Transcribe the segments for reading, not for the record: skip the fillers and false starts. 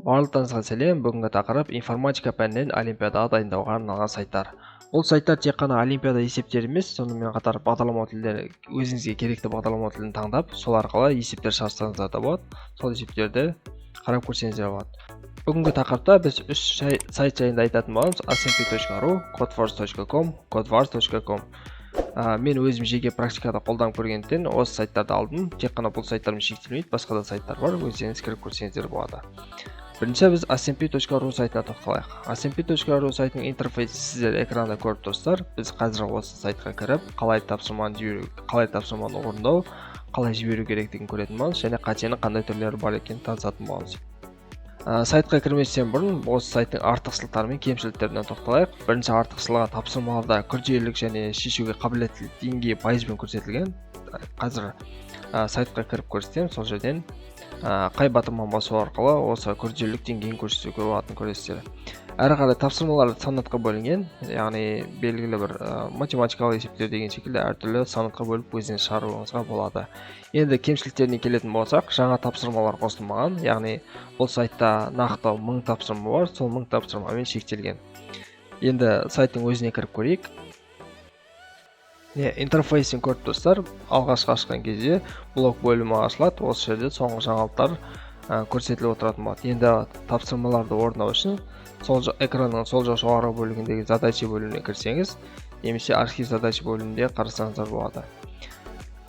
Барлықтарыңызға сәлем! Бүгінгі тақырып: информатика пәнінен олимпиадаға дайындауға арналған сайттар. Бұл сайттар тек қана олимпиада есептері емес, сонымен қатар бағдарлама тілдері, өзіңізге керекті бағдарлама тілін таңдап, сол арқылы есептер шығарсаңыздар да болады, сол есептерді қарап көрсеңіздер болады. Бүгінгі тақырыпта біз үш сайт жайында айтатын боламыз: asmp.ru, codeforce.com, codewars.com. Мен өзім жеке практикада қолданып көргендіктен, осы сайттарды алдым. Тек қана бұл сайттармен шектелмейді, басқа да сайттар бар, өздеріңіз кіріп көрсеңіздер болады. Бірінші біз asmp.ru сайтына тоқталайық. asmp.ru сайтының интерфейсі сіздер экранда көріп тұрсыздар. Біз қазір осы сайтқа кіріп, қалай тапсырманы жіберу, қалай тапсырманы орындау, қалай жіберу керектігін көретін боламыз және қатенің қандай түрлері бар екенін танысатын боламыз. Сайтқа кірместен бұрын осы сайттың артықшылықтары мен кемшіліктеріне тоқталайық. Бірінші артықшылығы: тапсырмаларда күрделілік және шешуге қабілеттілік деңгейі пайызбен көрсетілген. Қазір сайтқа кіріп көрсетемін, сол жерден қай батырманы басу арқылы осы күрделілік деңгейін көрсетуге болатынын көресіздер. Әрі қарай тапсырмалар санатқа бөлінген, яғни белгілі бір математикалық есептер деген секілді әртүрлі санатқа бөліп, өзіңіз шығаруыңызға болады. Енді кемшіліктеріне келетін болсақ, жаңа тапсырмалар қосылмаған, яғни бұл сайтта нақты 1000 тапсырма бар, сол 1000 тапсырмамен шектелген. Енді сайттың өзіне кіріп көрейік. Не, интерфейсін көріп тұрсыздар. Алғашқы ашқан кезде блог бөлімі ашылады, осы жерде соңғы жаңалықтар көрсетіліп отыратын болады. Енді тапсырмаларды орындау үшін сол экранның сол жақ жоғарғы бөлігіндегі «Задачи» бөліміне кірсеңіз немесе «Архив задач» бөлімінде қарасаңыздар болады.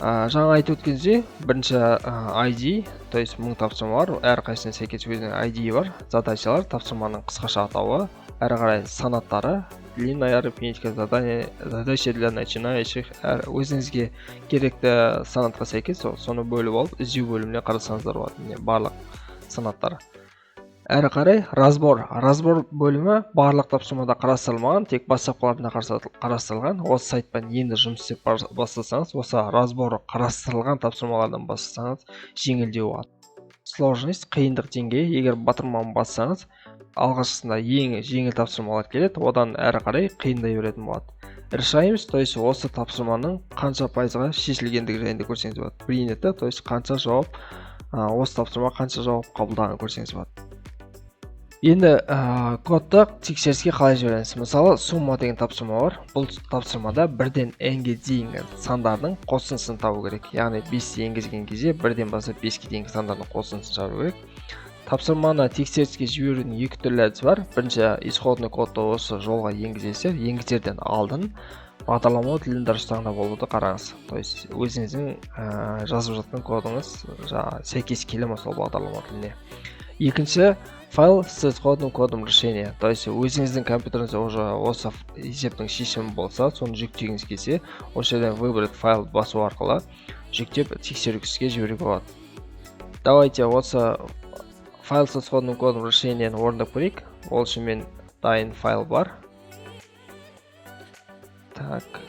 Жаңа айтып өткендей, бірінші ID, то есть 1000 тапсырма бар, әрқайсысына сәйкес өзінің ID бар. Задачалар — тапсырманың қысқаша атауы, әрі қарай санаттары: длинная арифметика, задание, задача для начинающих. Әр өзіңізге керекті санатқа сәйкес соны бөліп алып, іздеу бөліміне қарасаңыздар болады. Міне, барлық санаттар. Әрі қарай разбор. Разбор бөлімі барлық тапсырмада қарастырылмаған, тек бастапқыларында қарастырылған. Осы сайтпен енді жұмыс істеп бастасаңыз, осы разборы қарастырылған тапсырмалардан бастасаңыз, жеңілдеу болады. Сложность, қиындық деңгейі: егер батырманы бассаңыз, алғашқысында ең жеңіл тапсырмалар келеді, одан әрі қарай қиындай беретін болады. Решаемость, то есть осы тапсырманың қанша пайызға шешілгендігі жайында көрсеңіз болады. Принято, то есть қанша жауап, осы тапсырма қанша жауап қабылдағанын көрсеңіз болады. Енді кодты тексеріске қалай жібереміз? Мысалы, «Сумма» деген тапсырма бар. Бұл тапсырмада 1-ден n-ге дейінгі сандардың қосындысын табу керек, яғни 5-ті енгізген кезде 1-ден бастап 5-ке дейінгі сандардың қосындысын шығару керек. Тапсырманы тексеріске жіберудің екі түрлі әдісі бар. Бірінші, исходный кодты осы жолға енгізесіздер. Енгізерден алдын бағдарламалау тілін дұрыс таңдап алуды қараңыз, то есть өзіңіздің жазып жатқан кодыңыз жаңағы сәйкес келе ма сол бағдарлама тіліне. Екінші, файл с исходным кодом решения, то есть өзіңіздің компьютеріңізде уже осы есептің шешімі болса, соны жүктегіңіз келсе, осы жерден «Выбрать файл» басу арқылы жүктеп, тексергішке жіберуге болады. Давайте осы файл с исходным кодом решениені орындап көрейік. Ол үшін мен дайын файл бар. Так,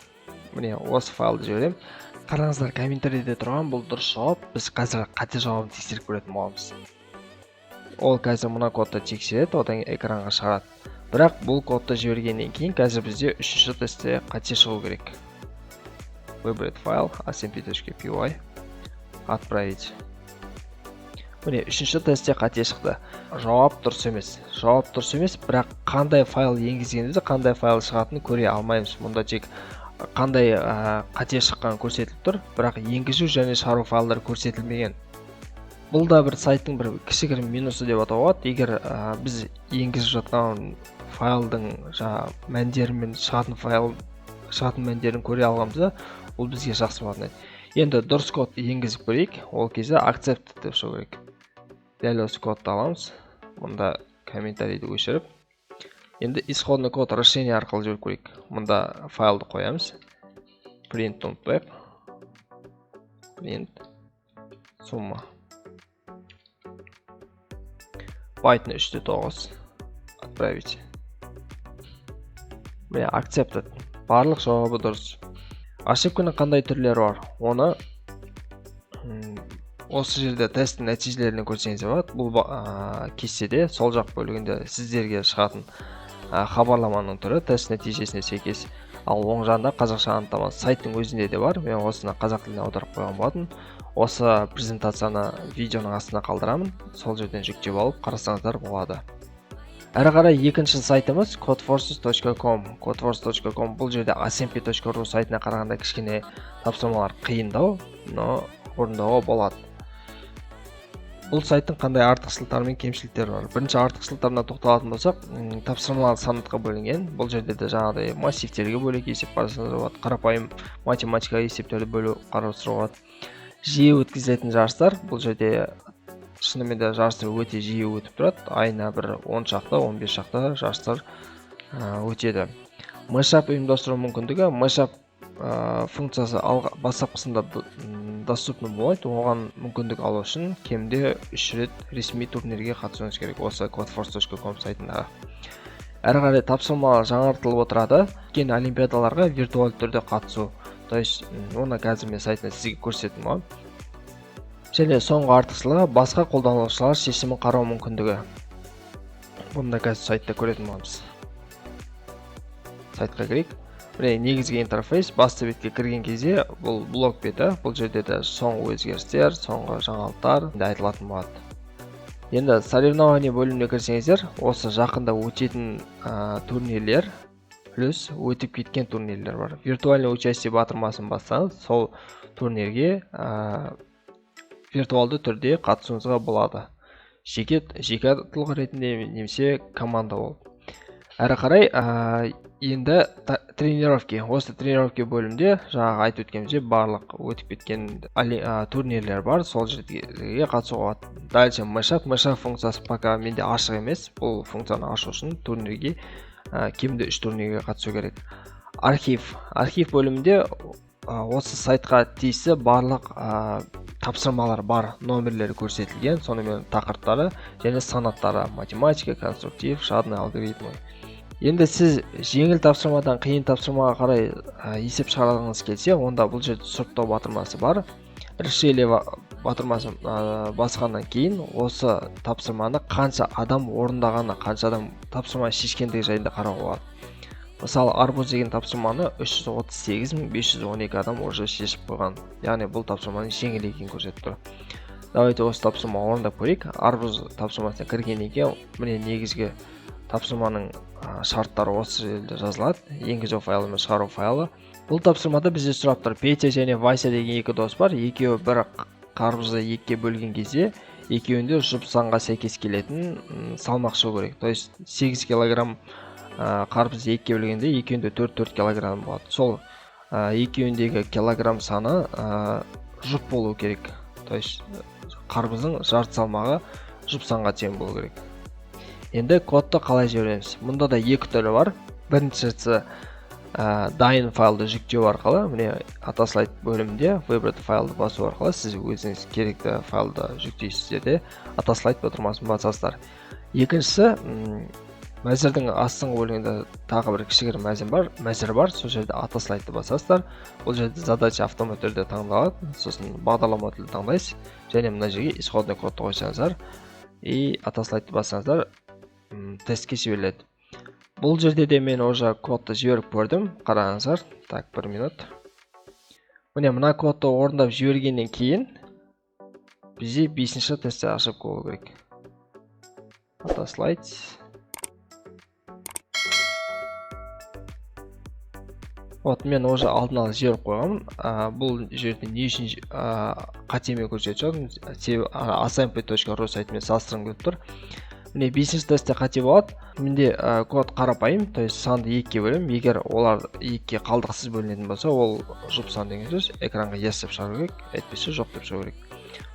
міне, осы файлды жіберемін. Қараңыздар, комментарийде тұрған бұл дұрыс жауап. Біз қазір қате жауабын тексеріп көретін боламыз. Ол қазір мына кодты тексереді, одан кейін экранға шығарады. Бірақ бұл кодты жібергеннен кейін қазір бізде үшінші тестте қате шығу керек. Выбрать файл, asmp.py, отправить. Міне, үшінші тестте қате шықты, жауап дұрыс емес. Жауап дұрыс емес, бірақ қандай файл енгізгенімізде қандай файл шығатынын көре алмаймыз. Мұнда тек қандай қате шыққаны көрсетіліп тұр, бірақ енгізу және шығару файлдары көрсетілмеген. Бұл да бір сайттың бір кішігірім минусы деп атауға болады. Егер біз енгізіп жатқан файлдың жаңағы мәндері мен шығатын файл, шығатын мәндерін көре алғанымызда, ол бізге жақсы болатын еді. Енді дұрыс код енгізіп көрейік. Ол кезде «Accept» деп шығу керек. Дәл осы кодты аламыз, мұнда комментарийді өшіріп, енді исходный код решение арқылы жіберіп көрейік. Мұнда файлды қоямыз, print ұмытпайық, print сумма, Python 3.9, отправить. Міне, accepted, барлық жауабы дұрыс. Ошибканың қандай түрлері бар, оны осы жерде тесттің нәтижелерінен көрсеңіз болады. Бұл кестеде сол жақ бөлігінде сіздерге шығатын хабарламаның түрі тест нәтижесіне сәйкес. Ал оң жағында қазақша анықтама сайттың өзінде де бар. Мен осыны қазақ тіліне аударып қойған болатын. Осы презентацияны видеоның астына қалдырамын, сол жерден жүктеп алып қарасаңыздар болады. Әрі қарай екінші сайтымыз codeforces.com. codeforces.com бұл жерде asmp.ru сайтына қарағанда кішкене тапсырмалар қиындау, но орындауға болады. Бұл сайттың қандай артықшылықтары мен кемшіліктері бар? Бірінші артықшылықтарына тоқталатын болсақ, тапсырмалар санатқа бөлінген. Бұл жерде де жаңағыдай массивтерге бөлек есеп қарасаңыз болады, қарапайым математика есептерді бөлу қарастыруға болады. Жиі өткізілетін жарыстар. Бұл жерде шынымен де жарыстар өте жиі өтіп тұрады, айына бір 10 шақты, 15 шақты жарыстар өтеді. Mashup ұйымдастыру мүмкіндігі. Mashup функциясы бастапқысында доступны болады. Оған мүмкіндік алу үшін кемінде 3 рет ресми турнирге қатысуыңыз керек осы codeforce.com сайтындағы. Әрі қарай тапсырмалар жаңартылып отырады. Өткен олимпиадаларға виртуалды түрде қатысу, то есть оны қазір мен сайтында сізге көрсететін боламын. Және соңғы артықшылығы — басқа қолданушылар шешімін қарау мүмкіндігі. Бұны да қазір сайтта көретін боламыз. Сайтқа кірейік. Міне, негізгі интерфейс. Басты бетке кірген кезде бұл блог беті. Бұл жерде де соңғы өзгерістер, соңғы жаңалықтар да айтылатын болады. Енді соревнование бөліміне кірсеңіздер, осы жақында өтетін турнирлер плюс өтіп кеткен турнирлер бар. Виртуальное участие батырмасын бассаңыз, сол турнирге виртуалды түрде қатысуыңызға болады, жеке жеке тұлға ретінде немесе команда болып. Әрі қарай енді тренировки. Осы тренировки бөлімінде жаңағы айтып өткеніміздей, барлық өтіп кеткен турнирлер бар, сол жерге қатысуға болады. Дальше mashup. Mashup функциясы пока менде ашық емес. Бұл функцияны ашу үшін турнирге кемінде үш турнирге қатысу керек. Архив. Архив бөлімінде осы сайтқа тиісті барлық тапсырмалар бар, номерлері көрсетілген, сонымен тақырыптары және санаттары: математика, конструктив, жадный алгоритмы. Енді сіз жеңіл тапсырмадан қиын тапсырмаға қарай есеп шығарғыңыз келсе, онда бұл жерде сұрыптау батырмасы бар. Решили батырмасын басқаннан кейін осы тапсырманы қанша адам орындағаны, қанша адам тапсырма шешкендігі жайында қарауға болады. Мысалы, арбуз деген тапсырманы 338 512 адам уже шешіп қойған, яғни бұл тапсырманың жеңіл екенін көрсетіп тұр. Давайте осы тапсырма орындап көрейік. Арбуз тапсырмасына кіргеннен кейін, міне, негізгі тапсырманың шарттары осы жерде жазылады: енгізу файлы мен шығару файлы. Бұл тапсырмада бізде сұрап тұр: Петя және Вася деген екі дос бар. Екеуі бір қарбызды екіге бөлген кезде екеуінде жұп санға сәйкес келетін салмақ шығу керек. То есть 8 килограмм қарбызды екіге бөлгенде екеуінде 4-4 килограмм болады. Сол екеуіндегі килограмм саны жұп болу керек, то есть қарбыздың жарты салмағы жұп санға тең болу керек. Енді кодты қалай жібереміз? Мұнда да екі түрі бар. Біріншісі дайын файлды жүктеу арқылы. Міне, отослать бөлімінде выбрать файлды басу арқылы сіз өзіңіз керекті файлды жүктейсіздер де, отослать батырмасын басасыздар. Екіншісі, мәзірдің астыңғы бөлігінде тағы бір кішігірім мәзір бар, сол жерде отослать басасыздар. Бұл жерде задача автомат түрде таңдалады. Сосын бағдарлама тілін таңдайсыз және мына жерге исходный кодты қойсаңыздар и отослать бассаңыздар, тестке жіберіледі. Бұл жерде де мен уже кодты жіберіп көрдім, қараңыздар. Так, бір минут. Міне, мына кодты орындап жібергеннен кейін бізде бесінші тестте ошибка болу керек. Отослать. Вот, мен уже алдын ала жіберіп қойғанмын. Бұл жерде не үшін қатемен көрсетіп жатырмын? Себебі asmp.ru сайтымен салыстырғым келіп тұр. Міне, бесінші тестте қате болады. Менде код қарапайым, то есть санды екіге бөлемін. Егер олар екіге қалдықсыз бөлінетін болса, ол жұп сан деген сөз, экранға yes деп шығару керек, әйтпесе жоқ деп шығу керек.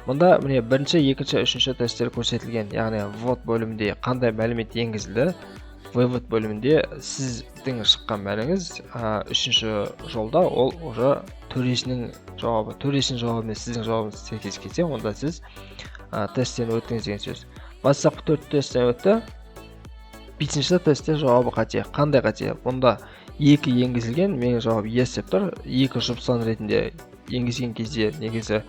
Мұнда, міне, бірінші, екінші, үшінші тесттер көрсетілген, яғни ввод бөлімінде қандай мәлімет енгізілді, вывод бөлімінде сіздің шыққан мәніңіз. Үшінші жолда ол уже төрешінің жауабы. Төрешінің жауабы мен сіздің жауабыңыз сәйкес келсе, онда сіз тесттен өттіңіз деген сөз. Бастапқы төрт тесттен өтті, бесінші тестте жауабы қате. Қандай қате? Бұнда екі енгізілген, менің жауабым yes деп тұр. Екі жұп сан ретінде енгізген кезде негізі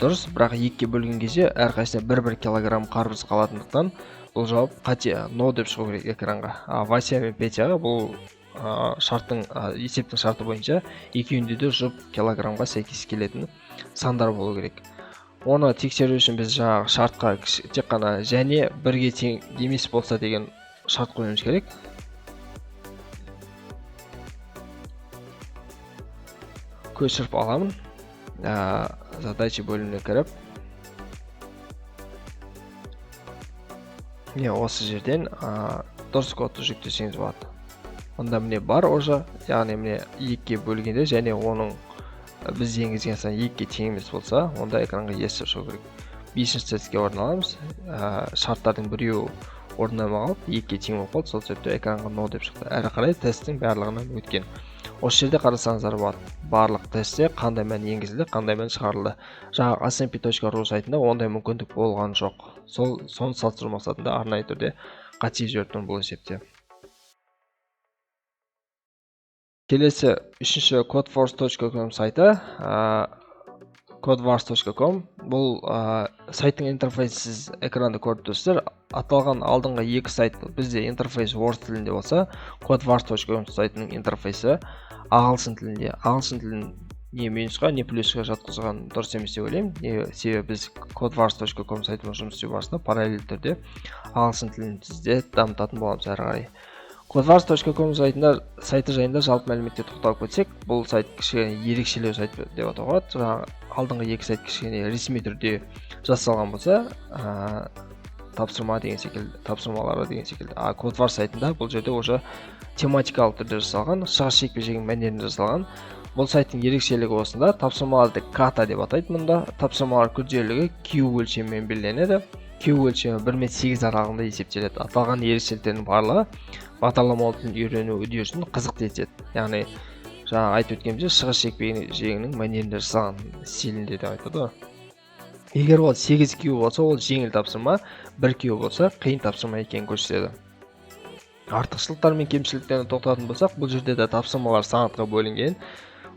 дұрыс, бірақ екіге бөлген кезде әрқайсысына бір бір килограмм қарбыз қалатындықтан, бұл жауап қате, но деп шығу керек экранға. А Вася мен Петяға бұл Шарттың, есептің шарты бойынша екеуінде де жұп килограммға сәйкес келетін сандар болу керек. Оны тексеру үшін біз жаңағы шартқа тек қана және бірге тең емес болса деген шарт қоюымыз керек. Көшіріп аламын. Задача бөліміне кіріп, міне осы жерден дұрыс кодты жүктесеңіз болады. Онда міне бар уже, яғни міне 2-ге бөлгенде және оның біз енгізген сан 2-ге тең емес болса, онда экранға yes деп шығу керек. 5-ші тестке орын аламыз. Шарттардың біреуі орындалмай қалып, 2-ге тең болып қалды, сол себепті экранға no деп шықты. Әрі қарай тесттің барлығынан өткен. Осы жерде қарасаңыздар болады. Барлық тестте қандай мән енгізілді, қандай мән шығарылды. Жаңағы asmp.ru сайтында ондай мүмкіндік болған жоқ. Соны салыстыру мақсатында арнайы түрде қате жіберіп тұрмын бұл есепте. Келесі үшінші codeforce.com сайты, codewars.com. Бұл сайттың интерфейсі сіз экранда көріп тұрсыздар. Аталған алдыңғы екі сайт бізде интерфейс орыс тілінде болса, codewars.com сайтының интерфейсі ағылшын тілінде. Ағылшын тілін не минусқа, не плюсқа жатқызған дұрыс емес деп ойлаймын. Себебі біз codewars.com сайтымен жұмыс істеу барысында параллель түрде ағылшын тілін бізде дамытатын боламыз әрі қарай. Codewars.com сайты жайында жалпы мәліметке тоқталып кетсек, бұл сайт кішкене ерекшелеу сайт деп атауға болады. Жаңағы алдыңғы екі сайт кішкене ресми түрде жасалған болса, тапсырма деген секілді, тапсырмалары деген секілді. А Codewars сайтында бұл жерде уже тематикалық түрде жасалған, шығыс жекпе-жегінің мәнерінде жасалған. Бұл сайттың ерекшелігі осында, тапсырмаларды ката деп атайды мұнда. Тапсырмалар күрделілігі Q өлшемімен белгіленеді. Q өлшемі 1 мен 8 аралығында есептеледі. Аталған ерекшеліктердің барлығы бағдарламалы тілін үйрену үдерісін қызықты етеді. Яғни жаңа айтып өткеніміздей, шығыс жекпе-жегінің мәнерінде жасалған стилінде деп айтады ғой. Егер ол 8 Q болса, ол жеңіл тапсырма, 1 Q болса, қиын тапсырма екенін көрсетеді. Артықшылықтар мен кемшіліктеріне тоқталатын болсақ, бұл жерде де тапсырмалар санатқа бөлінген.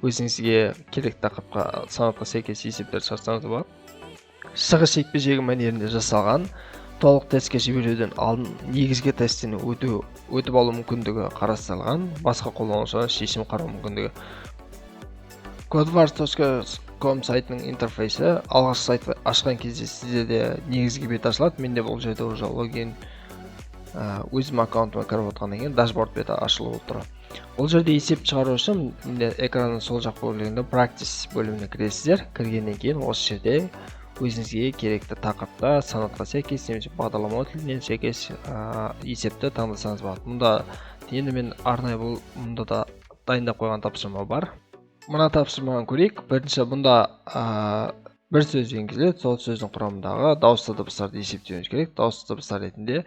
Өзіңізге керек тақырыпқа, санатқа сәйкес есептер шығарсаңыз болады. Шығыс жекпе-жегі мәнерінде жасалған. Толық тестке жіберуден алдын негізгі тесттен өтіп алу мүмкіндігі қарастырылған. Басқа қолданушылар шешім қарау мүмкіндігі. Codewars.com сайтының интерфейсі алғашқы сайтты ашқан кезде сізде де негізгі бет ашылады. Менде бұл жерде уже логин, өзім аккаунтыма кіріп отқаннан кейін дашборд беті ашылып тұр. Бұл жерде есеп шығару үшін міне экранның сол жақ бөлігінде Practice бөліміне кіресіздер. Кіргеннен кейін осы жерде өзіңізге керекті тақырыпта санатқа сәйкес немесе бағдарламалау тіліне сәйкес есепті таңдасаңыз болады. Мұнда енді мен арнайы бұл мұнда да дайындап қойған тапсырма бар. Мына тапсырманы көрейік. Бірінші бұнда бір сөз енгізіледі. Сол сөздің құрамындағы дауысты дыбыстарды есептеуіміз керек. Дауысты дыбыстар ретінде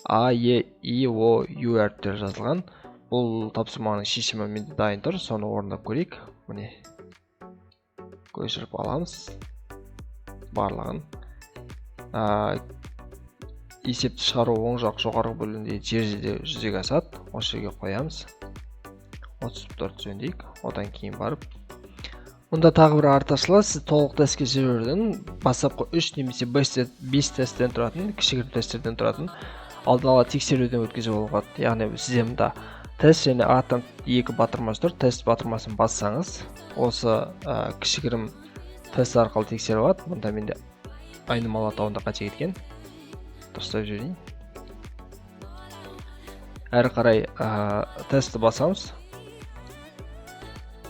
А, Е, И, О, Ю әріптері жазылған. Бұл тапсырманың шешімі менде дайын тұр. Соны орындап көрейік. Міне көшіріп аламыз барлығын. Есепті шығару оң жақ жоғарғы бөлігінде жерде жүзеге асады. Осы жерге қоямыз. 34 жөндейік. Одан кейін барып мұнда тағы бір артықшылығы, сіз толық тестке жіберудің бастапқы 3 немесе 5 тесттен тұратын, кішігірім тесттерден тұратын алдын ала тексеруден өткізіп алуға болады. Яғни сізде мұнда тест және атом екі батырмасы тұр. Тест батырмасын бассаңыз, осы кішігірім тест арқылы тексеріп алады. Мұнда менде айнымалы атауында қате кеткен, дұрыстап жіберейін. Әрі қарай тестті басамыз.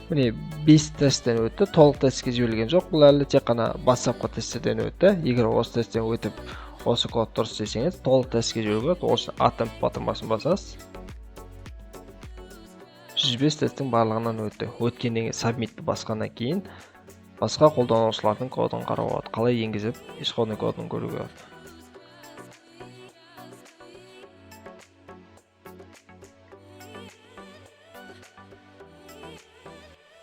Міне 5 тесттен өтті. Толық тестке жіберілген жоқ, бұл әлі тек қана бастапқы тесттерден өтті. Егер осы тесттен өтіп осы код дұрыс десеңіз, толық тестке жіберуге болады. Осы атом батырмасын басасыз. 105 тесттің барлығынан өтті. Өткеннен кейін сабмитті басқаннан кейін басқа қолданушылардың кодын қарауға болады. Қалай енгізіп исходный кодын көруге болады.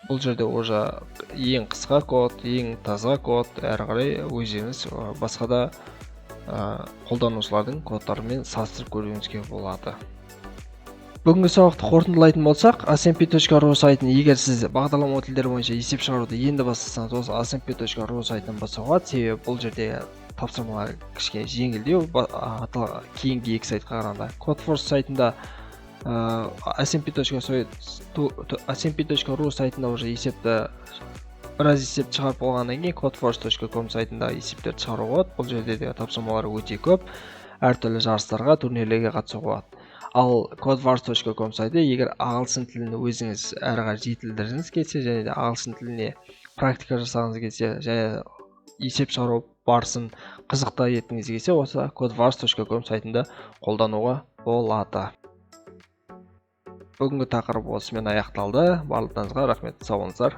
Бұл жерде уже ең қысқа код, ең таза код, әрі қарай өздеріңіз басқа да қолданушылардың кодтарымен салыстырып көруіңізге болады. Бүгінгі сабақты қорытындылайтын болсақ, asmp.ru сайтын егер сіз бағдарламалау тілдері бойынша есеп шығаруды енді бастасаңыз, осы asmp.ru сайтынан бастауға болады. Себебі бұл жерде тапсырмалар кішкене жеңілдеу, кейінгі екі сайтқа қарағанда. Codeforce сайтында Smp.ru сайтында уже есепті, біраз есеп шығарып болғаннан кейін, codeforce.com сайтында есептерді шығаруға болады. Бұл жерде де тапсырмалар өте көп, әртүрлі жарыстарға, турнирлерге қатысуға болады. Ал codewars.com сайты, егер ағылшын тілін өзіңіз әрі қарай жетілдіргіңіз келсе және де ағылшын тіліне практика жасағыңыз келсе және есеп шығару барысын қызықты еткіңіз келсе, осы codewars.com сайтында қолдануға болады. Бүгінгі тақырып осымен аяқталды. Барлықтарыңызға рахмет, сау болыңыздар.